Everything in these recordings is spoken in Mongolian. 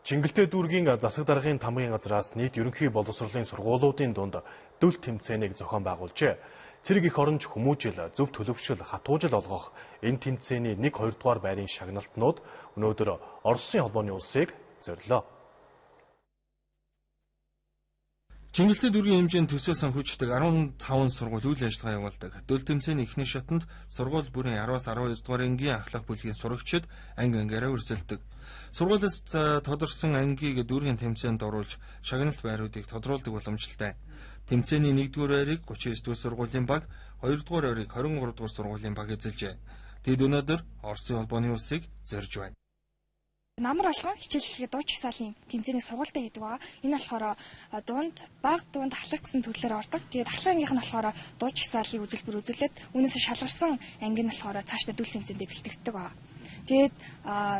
Чингэлтэй дүүргийн засаг даргын тамгын газраас нийт ерөнхий боловсролын сургуулиудын дунд дөл тэмцээнийг зохион байгуулжээ. Цэрэг эх оронч хүмүүжил, зөв төлөвшил, хатуужил олгох энэ тэмцээний 1 2 дугаар байрын шагналтнууд өнөөдөр Оросын холбооны улсыг зорилоо. Чингэлтэй дүүргийн хэмжээнд төсөө санхүүждэг 15 сургууль үйл ажиллагаа явуулдаг. Дөл тэмцээний эхний шатанд сургууль бүрийн 10-аас 12 дугаар ангийн ахлах бүлгийн сурагчид анги ангиараа өрсөлдөг. Сургуулиас тодорсон ангийг дүүргийн тэмцээнд оруулж шагналт байруудыг тодруулдаг боломжтой. Тэмцээний 1-р байрыг 39 дугаар сургуулийн баг, 2-р байрыг 23 дугаар сургуулийн баг эзэлжээ. Тэд өнөөдөр Оросын холбооны улсыг зорж байна. Намар болгон хичээл эхлэхэд дуу чагсаалын тэмцээний сургуультай хийдэг байгаа. Энэ болохоор дунд, баг, дунд, ахлах гэсэн төрлөөр ордог. Тэгээд ахлах ангийнх нь болохоор дуу чагсаалыг үзүүлбэр үзүүлээд үүнээс шалгарсан анги нь болохоор цаашдаа дүүл тэмцээндээ бэлтгэдэг байгаа. Тэгээд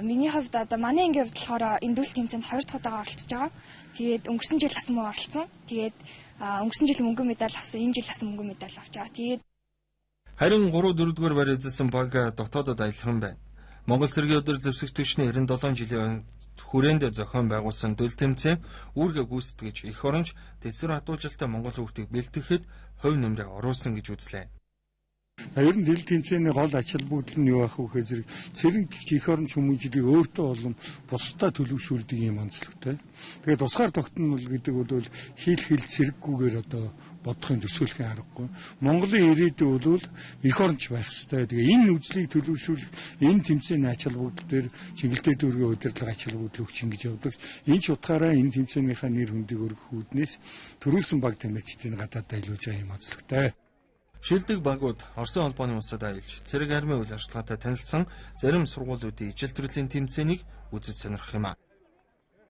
миний хувьд одоо манай ангийн хувьд болохоор энэ дүүл тэмцээнд 2 дахь удаага оролцож байгаа. Тэгээд өнгөрсөн жил бас мөн оролцсон. Тэгээд өнгөрсөн жил мөнгөн медаль авсан, энэ жил бас мөнгөн медаль авч байгаа. Тэгээд харин 3 4 дугаар байр эзэлсэн баг дотоодод аялах юм байна. Монгол цэргийн өдөр зэвсэг түвшний 97 жилийн хүрээнд зохион байгуулсан дөл тэмцээн үүргээ гүйцэтгэж эх оронч тэсвэр хатуужилтай монгол хүүхдийг бэлтгэхэд хувь нэмрээ оруулсан гэж үзлээ. Ер нь дөл тэмцээний гол ач холбогдол нь юу байх вэ гэхээр цэрэг эх оронч хүмүүжлийг өөртөө болон бусдаа төлөвшүүлдэг юм онцлогтой. Тэгээд тусгаар тогтнол гэдэг бол хил хил цэрэггүйгээр одоо бодохын төсөөлхийн аргагүй. Монголын ирээдүй бол эх оронч байх ёстой. Тэгээ энэ үзлийг төлөвшүүлэх энэ тэмцээний ач холбогдол дээр Чингэлтэй дүүргийн удирдлага ач холбогдол өгч ингэж явдаг. Энэ ч утгаараа энэ тэмцээнийхээ нэр хүндийг өргөх үүднээс төрүүлсэн баг тамирчдын гадаад аялуулж байгаа юм онцлогтой. Шилдэг багууд Оросын холбооны улсад аялж, цэрэг армийн үйл ажиллагаатай танилцсан зарим сургуулиудын ижил төрлийн тэмцээнийг үзэж сонирхох юм а.